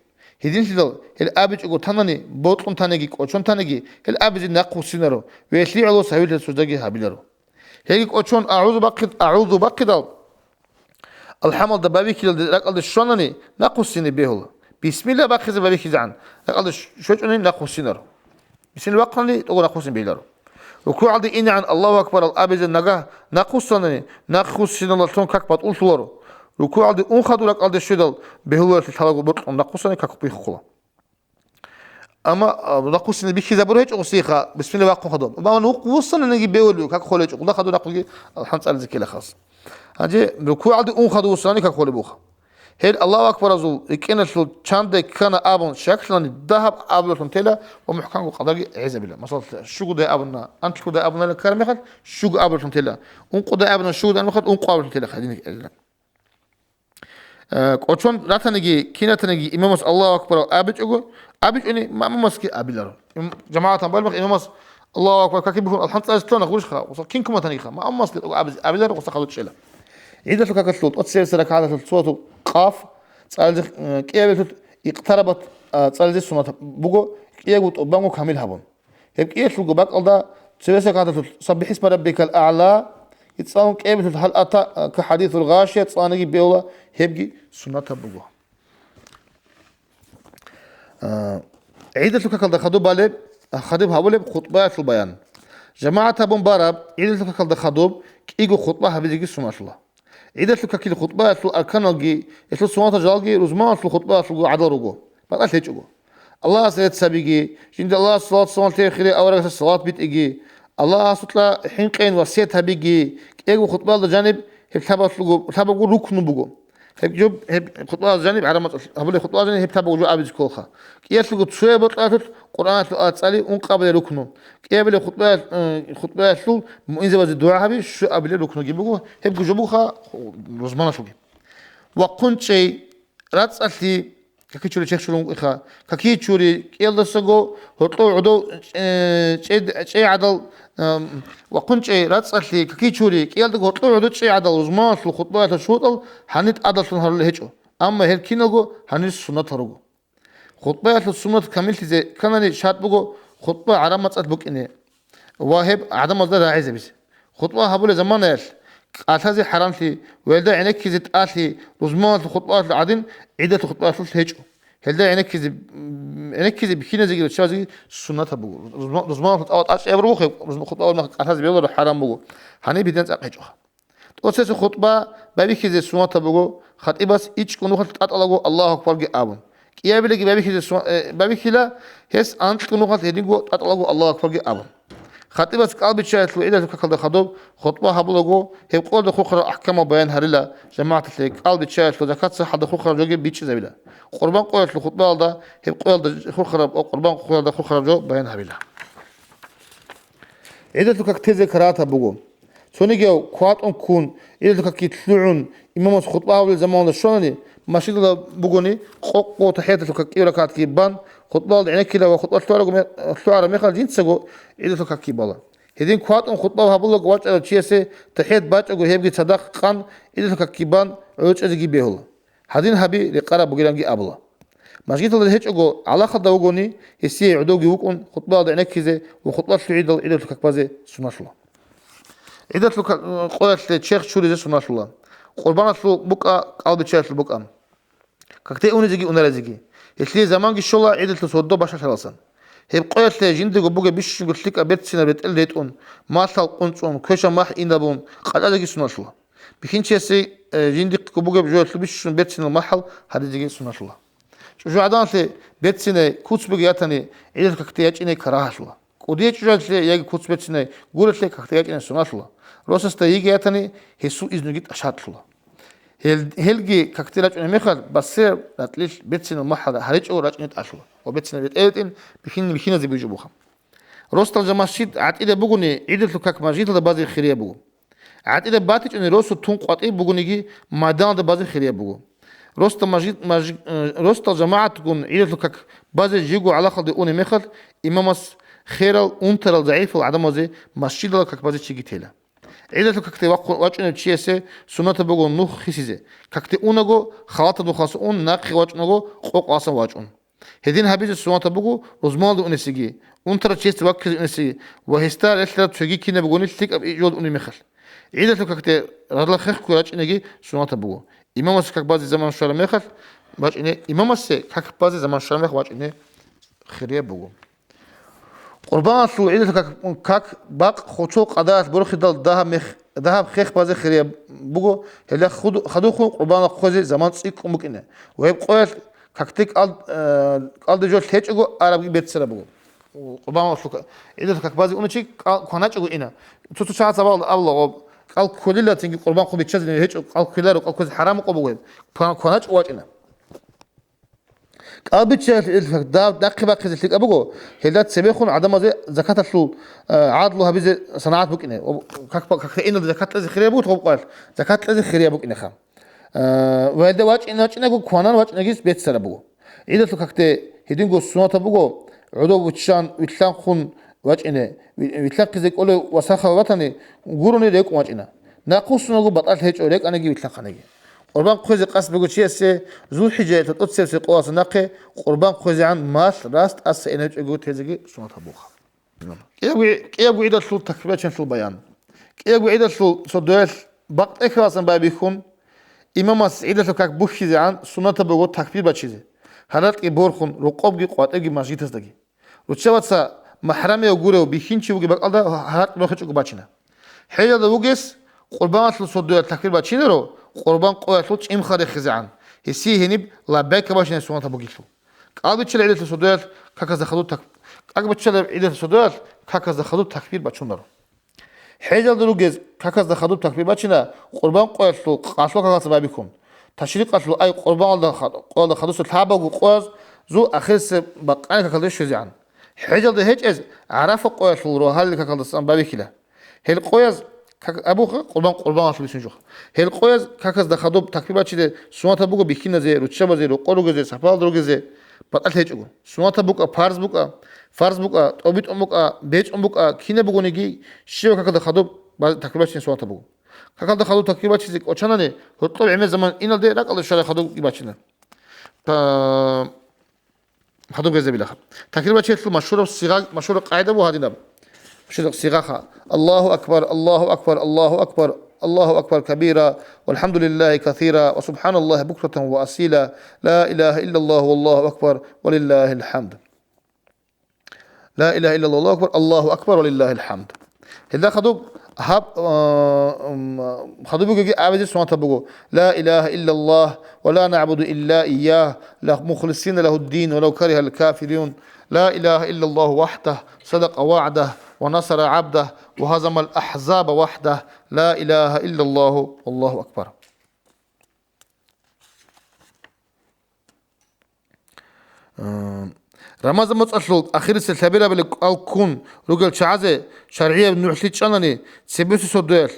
Гьединлъидал гьел абичӀого танани, бокьун таниги, кӀочон таниги, гьел абизе нахъвуссинаро ва гьелъие гӀоло цавилъиялъул суждаги гьабиларо. Гьелги кӀочон агӀузу бахъид-, агӀузу бахъидал, алхӀамалда бабихьилалде ракӀалде щванани, нахъвуссине бегьула. Бисмилла бахъизе бабихьизегӀан, ракӀалде щ-, щвечӀони нахъвуссинаро. Бисмилла бахъани, тӀокӀ нахъвуссине бегьиларо. РукугӀалде инегӀан Аллагьу акбарал абизе нагагь нахъвуссанани, нахъвуссиналалъун как батӀуллъуларо. РукугӀалде ун хадур ракӀалде щведал, бегьуларелъи лъалаго бокьун нахъвуссани как биххула. Амма, а, нахъвуссине бихьизабур гьечӀо гъусиха, бисмилла вахъун хадуб. Амма нухъ вуссананиги бегьулев, как холечӀо, гъуда хадур нахъвуги алхӀам цӀализе ккелахъас. Гьанже рукугӀалде ун хадур вуссани как холеб буха. Гьел Аллагьу акбаразул рикӀкӀиналъул чандай ккана абун щаклъани, дагьаб абулалъун тела ва мухӀканго къадарги гӀезабила. Масала, щугудай абуна, анлъгудай абуна ккараб мехалъ, щугу абулалъун тела. Ункъудай абуна, щугудай мехалъ, ункъу абулалъун тела гьадин. Э, кӀочон ратаниги, кин ратаниги имамас Аллагьу акбарал абичӀого, абичӀони маъмумасги абиларо. Им-, жамагӀатан балбах имамас Аллагьу акбар каки бухьун алхӀам цӀализе лъугьана гъурищха, гъуса кин куматаниха, маъмумасги абиз-, абиларо, гъуса хадур чӀела. ГӀидалъул какалъул тӀоцебесеб ракагӀаталъул суратул Къаф цӀализе, э, кӀиабилъул Икътарабат, а, цӀализе суннат буго, кӀиябго тӀубанго камил гьабун. Гьеб кӀиялъулго бакӀалда цевесаканталъулъ «Саббихь исма раббикал а'ла» цӀалун, кӀиабилъулъ «Гьал атака хӀадисул гъашия» цӀаланиги бегьула, гьебги суннатаб буго. А, гӀидалъул какалда хадуб балеб, хадуб гьабулеб хутӀбаялъул баян. ЖамагӀат гьабун бараб гӀидалъул какалда хадуб кӀиго хутӀба гьабизеги суннатлъула. ГӀидалъул какил хутӀбаялъул арканалги, гьелъул суннатал жалги рузманалъул хутӀбаялъулго гӀадал руго, батӀалъ гьечӀого. Аллагьас рецц гьабиги, жинда Аллагьас салат-салам лъеги, аварагасда салат битӀиги, Аллагьасукьа хӀинкъейин васият гьабиги, кӀиябго хутӀбаялда жаниб гьеб лъабалъулго, лъабабго рукну буго. Гьеб жо, гьеб хутӀбаялда жаниб, гӀараб мацӀалъ гьабулеб хутӀбаялда жаниб гьеб лъабабго жо абизе кколха. КӀиялъулго цояб бокьаралъулъ Къуръаналъул аят цӀали, ункъабилеб рукну. КӀиабилеб хутӀбаялъ-, э, хутӀбаялъул муъинзабазе дугӀа гьаби щуабилеб рукнуги буго, гьебго жо бугоха рузманалъулги. Ва хъунчӀей, рацӀцӀалъи, каки чури чехчулун вукӀиха, каки чури кӀиялдасаго гьоркьов гӀодов, э, чӀед-, чӀей гӀадал, э, ва хъунчӀей, рацӀцӀалъи, каки чури кӀиялдаго гьоркьов гӀодов чӀей гӀадал рузманалъул хутӀбаялъул шурутӀал гьанир тӀадалъун гьарулел гьечӀо, амма гьел киналго гьанир суннатал руго. ХутӀбаялъул суннат камиллъизе кканани шартӀ буго хутӀба гӀараб мацӀалъ букӀине ва гьеб гӀадамазда рагӀизабизе. ХутӀба гьабулеб заманаялъ кӀалъазе хӀарамлъи ва гьелда гӀенеккизе тӀалъи рузманалъул хутӀбаялъул гӀадин гӀидалъул хутӀбаялъулъ гьечӀо. Гьелда гӀенеккизе, гӀенеккизе бихьиназеги руччабазеги суннатаб буго. Рузма-, рузманалъул тӀава тӀачӀи абурабухъе, рузма-, хутӀба абураб мехалъ кӀалъазе бегьуларо, хӀарам буго. Гьаниб гьедин цӀакъ гьечӀоха. ТӀоцебесеб хутӀба байбихьизе суннатаб буго, хатӀибас ичӀго нухалъ тӀатӀалаго Аллагьу акбарги абун. КӀиабилеги байбихьизе су-, э, байбихьила, гьес анкьго нухалъ гьединго тӀатӀалаго Аллагьу акбарги абун. ХатӀибас кӀалбиччаялъул гӀидалъул какалда хадуб хутӀба гьабулаго, гьеб къоялда хурхарал ахӀкамал баян гьарила, жамагӀаталъе кӀалбиччаялъул закат-сахӀалда хурхараб жоги бичӀчӀизабила. Къурбан къоялъул хутӀбаялда гьеб къоялда хурхараб, къурбан къоялда хурхараб жо баян гьабила. ГӀидалъул как тезе карагьатаб буго. Цонигияв кватӀун ккун, гӀидалъул какги лъугӀун, имамас хутӀба гьабулел заманалда щванани, масжидалда бугони, къокъго тахӀияталъул как кӀиго ракагӀатги бан, хутӀбаялда гӀенеккила ва хутӀба лъугӀараб ме-, лъугӀараб мехалъ жинцаго гӀидалъул какги бала. Гьедин кватӀун хутӀба гьабулаго вачӀарав чиясе тахӀият бачӀого гьебги цадахъ къан, гӀидалъул какги бан, гӀодов чӀезеги бегьула. Гьадин гьаби рекъараб бугиланги абула. Мажгиталда гьечӀого, гӀалахалда вугони, гьесие гӀодовги вукӀун, хутӀбаялда гӀенеккизе ва хутӀба лъугӀидал гӀидалъул как базе суннатула. ГӀидалъул как-, къоялъе черх чуризе суннатула. Къурбаналъул букӀа, кӀалбиччаялъул букӀа. Какде унезеги унарезеги. Гьелъие заманги щола гӀидалъул сордо бащалъаласан. Гьеб къоялъе жиндего бугеб бищунго лъикӀаб берцинаб ретӀел ретӀун, малъал къунцӀун, квешаб махӀ инабун, къачӀазеги суннатула. Бихьинчиясе, э, жиндихъего бугеб жоялъул бищун берцинал махӀал гьаризеги суннатула. ЧӀужугӀаданалъе берцинай куц бугеб ятани, гӀидалъул какде ячӀине карагьалъула. КӀудияй чӀужуялъе яги куц берцинай гурелъе какде ячӀине суннатула. Росасда йиги ятани, гьесул изнуги тӀашатлъула. Гьел-, гьелги какде рачӀунеб мехалъ, басе ратӀлилъ берцинал махӀал гьаричӀого рачӀине тӀалъула ва берцинал ретӀел ретӀин бихьин-, бихьиназе буйжубуха. Росдал жамасчид гӀатӀида бугони, гӀидалъул как мажгиталда базе хирияб буго. ГӀатӀида батичӀони росу тун къватӀиб бугониги, майданалда базе хирияб буго. Росдал мажгит-, мажги-, э, росдал жамагӀатгун гӀидалъул как базе жиго гӀалахалде унеб мехалъ, имамас херал, унтарал, загӀипал гӀадамазе масжидалда как базе чиги тела. ГӀидалъул какде вахъун вачӀунев чиясе суннатаб буго нух хисизе. Какде унаго, халатаб нухалъ ун, нахъе вачӀунаго, къокъ васан вачӀун. Гьедин гьабизе суннатаб буго рузманалде унесеги, унтарав чиясде ваккизе унесеги ва гьесда релълъараб цоги кинаб бугони лъикӀаб ижолда унеб мехалъ. ГӀидалъул какде радал хехго рачӀинеги суннатаб буго. Имамасе как базе заман щвараб мехалъ вачӀине, имамасе как базе заман щвараб мехалъ вачӀине хирияб буго. Къурбаналъул гӀидалъул как, как бакъ хосул къадаялъ борхидал дагьаб мех, дагьаб хех базе хирияб буго, гьелда худ-, хадубхъун къурбанал хъвезе заман цӀикӀкӀун букӀине ва гьеб къоялъ какде кӀал-, э, кӀалдиб жо лъечӀого арабги берцинаб буго. Къурбаналъул ка-, гӀидалъул как базе уна чи кӀал-, кваначӀого ина. Цо-цо чагӀаца абула, абула, кӀал кколила цинги къурбан хъван биччазе гьечӀо, кӀал кколаро, кӀал кквезе хӀарам къо буго гьеб. Кван-, кваначӀого вачӀина. КӀалбиччаялъ гӀидалъул как дагь нахъе бахъизе лъикӀаб буго, гьелда цебехун гӀадамазе закаталъул, э, гӀадлу гьабизе санагӀат букӀине. Ва как ба-, как гьаиналда закат кьезе хирияб буго гьеб къоялъ, закат кьезе хирияб букӀинеха. Э, ва гьелда вачӀин-, вачӀинаго кванан вачӀинагис беццараб буго. ГӀидалъул какде гьединго суннатаб буго, гӀодов вуччан, вилълъанхъун вачӀине, ви-, вилълъанхъизе кӀолев ва сахав ватани, гурони рекӀун вачӀина. Нахъвуссунаго батӀалъи гьечӀо, рекӀаниги вилълъанхъаниги. Къурбан хъвезе къасд буго чиясе, ЗулхӀижаялъул тӀоцебесеб къоялъа нахъе къурбан хъвезегӀан малъ рас тӀаса инаб чӀого тезеги суннатаб буго. КӀиябго, кӀиябго гӀидалъул такбирачанлъул баян. КӀиябго гӀидалъул сордоялъ бакъ тӀехьаласан байбихьун, имамас гӀидалъул как бухьизегӀан суннатаб буго такбир бачизе, гьаракьги борхун, рокъобги къватӀибги мажгитаздаги. Руччабаца, махӀрамияв гурев бихьинчи вугеб бакӀалда гьаракь борхичӀого бачина. ХӀежалда вугес къурбаналъул сордоялъ такбир бачинаро, къурбан къоялъул чӀимхъа рехизегӀан, гьесие гьениб лаббайка бачине суннатаб бугелъул. КӀал биччала гӀидалъул сордоялъ каказда хадуб так-, как биччала гӀидалъул сордоялъ каказда хадуб такбир бачунаро. ХӀежалда ругез каказда хадуб такбир бачина, къурбан къоялъул къалъул какалъа байбихьун. Ташрикъалъул ай къурбаналда ха-, къоялда хадуса лъабабго къоязул ахирисеб бакъани какалде щвезегӀан. ХӀежалда гьечӀез ГӀарафа къоялъул рогьалил какалдасан байбихьила. Гьел къояз как-, абуха, къурбан къурбаналъул бицунчӀухъ. Гьел къояз каказда хадуб такбир бачизе суннатаб буго бихьиназе, руччабазе, рокъор ругезе, сапалда ругезе, батӀалъи гьечӀого. Суннатаб букӀа, парз букӀа, фарз букӀа, тӀобитӀун букӀа, бецӀун букӀа, кинаб бугониги, щибаб какалда хадуб ба-, такбир бачине суннатаб буго. Какалда хадуб такбир бачизе кӀочанани, гьоркьоб гӀемер заман иналде ракӀалде щвараб хадубги бачина. Та-, Хадуб гьезабилаха. Такбир бачиялъул машгьураб сигъа, машгьураб къагӀида буго гьадинаб. Машгьураб сигъаха. Аллагьу акбар, Аллагьу акбар, Аллагьу акбар, Аллагьу акбар кабира, валхамдулиллагьи касира, ва субханаллагьи букрата ва асила, ла илагьа иллаллагьу валлагьу акбар, ва лиллагьил хӀамд. Ла илагьа иллаллагьу валлагьу акбар, Аллагьу акбар ва лиллагьил хӀамд. Гьелда хадуб гьаб, а, м, хадуб бугеги абизе суннатаб буго. Ла илагьа иллаллагь ва ла нагӀбуду илла ийягь, ла мухлисина лагьуддин ва лав каригьал кафирун. Ла илагьа иллаллагьу вахӀдагь, садакъа вагӀдагь, ва насара гӀабдагь, ва гьазамал ахӀзаба вахӀдагь. Ла илагьа иллаллагьу, валлагьу акбар. Э, Рамазан моцӀалъул ахирисел лъабирабали кӀал ккун ругел чагӀазе шаргӀияб нугӀлъи чӀанани, цебесеб сордоялъ,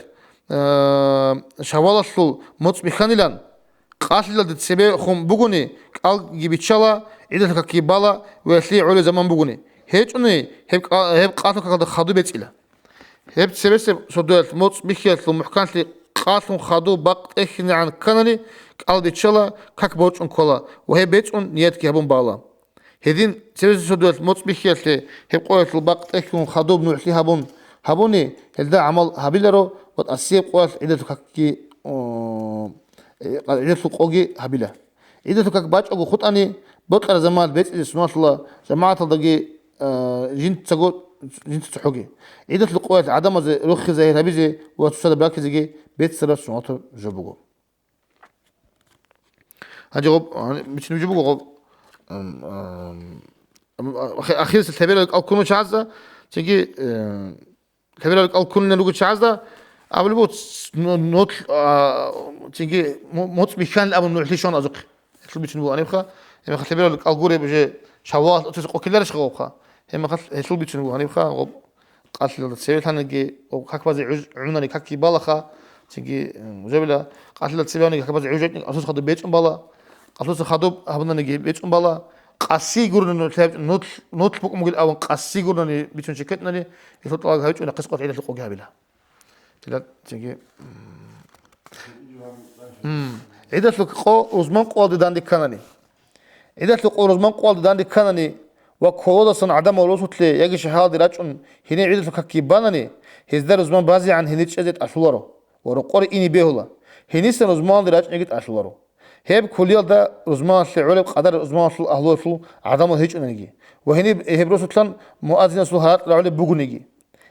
э, Шаввалалъул моцӀ бихьанилан, къалъилалде цебе хун бугони, кӀалги биччала, гӀидалъул какги бала ва гьелъие гӀолеб заман бугони. ГьечӀони, гьеб кӀа-, гьеб къалъул какалда хадуб бецӀила. Гьеб цебесеб сордоялъ моцӀ бихьиялъул мухӀканлъи къалъун хадуб бакъ тӀехьинегӀан кканани, кӀал биччала, как борчӀун ккола ва гьеб бецӀун ниятги гьабун бала. Гьедин цебесеб сордоялъ моцӀ бихьиялъе гьеб къоялъул бакъ тӀехьун хадуб нугӀлъи гьабун, гьабуни, гьелда гӀамал гьабиларо ва тӀасияб къоялъ гӀидалъул какги, о, э, гӀидалъул къоги гьабила. ГӀидалъул как бачӀого хутӀани, бокьараб заманалъ бецӀизе суннаталъула, жамагӀаталдаги, а, жинцаго, жинца цохӀоги. ГӀидалъул къоялъ гӀадамазе рохи загьир гьабизе ва цоцазда бакизеги беццараб суннатаб жо буго. Гьанже гъоб, гьаниб бицунеб жо буго гъоб, ам, ам, ам, ахи-, ахирисел лъабирал кӀал ккун чагӀазда, цинги, э, лъабирал кӀал ккунилан руго чагӀазда, абулеб буго, ц-, но-, нолъ, а, цинги мо-, моцӀ бихьанил абун нугӀлъи щван азухъе. Гьелъул бицунеб буго гьанибха, гьебмехалъ лъабирал кӀал гуреб уже Шаввалалъ оцезе къоккиларищха гъобха? Гьебмехалъ гьелъул бицунеб буго гьанибха, гъоб къалъилалда цеве лъаниги, гъоб как базе гӀуж-, гӀунани какги балаха, цинги, м, уже била къалъилалда цеве гьаниги как базе гӀужаниги асус хадуб бецӀун бала, къалъуса хадуб гьабунаниги бецӀун бала, къаси гурнани нугӀлъи гьаб-, нугӀлъ-, нугӀлъ букӀун бугил абун къаси гурнани бицун чекетӀнани, гьелъул тӀалаб гьабичӀо нахъис къватӀ гӀидалъул къоги гьабила. Гьелда цинги, м, м, гӀидалъул къо рузман къоялде данде кканани. ГӀидалъул къо рузман къоялде данде кканани ва кколодасан гӀадамал росулъе яги шагьаралде рачӀун гьенир гӀидалъул какги банани, гьезда рузман базегӀан гьенир чӀезе тӀалъуларо ва рокъоре ине бегьула, гьенисан рузманалде рачӀинеги тӀалъуларо. Гьеб кколиялда рузманалъе гӀолеб къадар рузманалъул агьлуялъул гӀадамал гьечӀониги ва гьениб гьеб росулъан муаззинасул гьаракь рагӀулеб бугониги.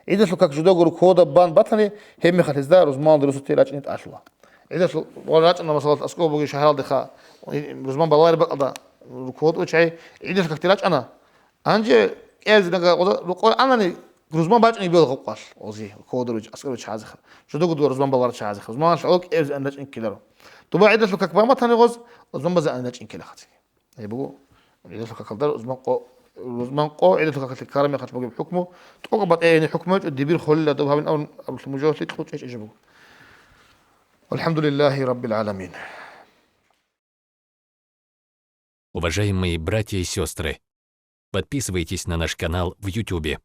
ГӀидалъул как жидего руккода бан батани, гьебмехалъ гьезда рузманалде росулъе рачӀине тӀалъула. ГӀидалъул ва рачӀана, масала, аскӀоб бугеб шагьаралдеха, рузман балагьараб бакӀалда руккод учӀай, гӀидалъул какде рачӀана. Гьанже кӀиабилеб жо рукъо анани, рузман бачӀунеб буго гъоб къоялъ, ози, руккодал руч-, аскӀор ручагӀазеха. Жидего дуа рузман балагьарал чагӀазеха. Рузманалъ гӀоло кӀиабилеб жо ан рачӀин ккеларо. Доба гӀидалъул как бан батани гъоз, рузман базе ан рачӀин ккелахъаца. Гьеб буго, гӀидалъул какалда рузман къо, рузман къо, гӀидалъул какалъе ккараб мехалъ бугеб хӀукму, тӀокӀаб батӀияб гьениб хӀукму гьечӀо, дибир холелда доб гьабин абун абулъ мужугьалъе кьучӀ гьечӀеб жо буго. ВалхӀамдулиллагьи раббил гӀаламин. Уважаемые братья и сестры, подписывайтесь на наш канал в Ютубе.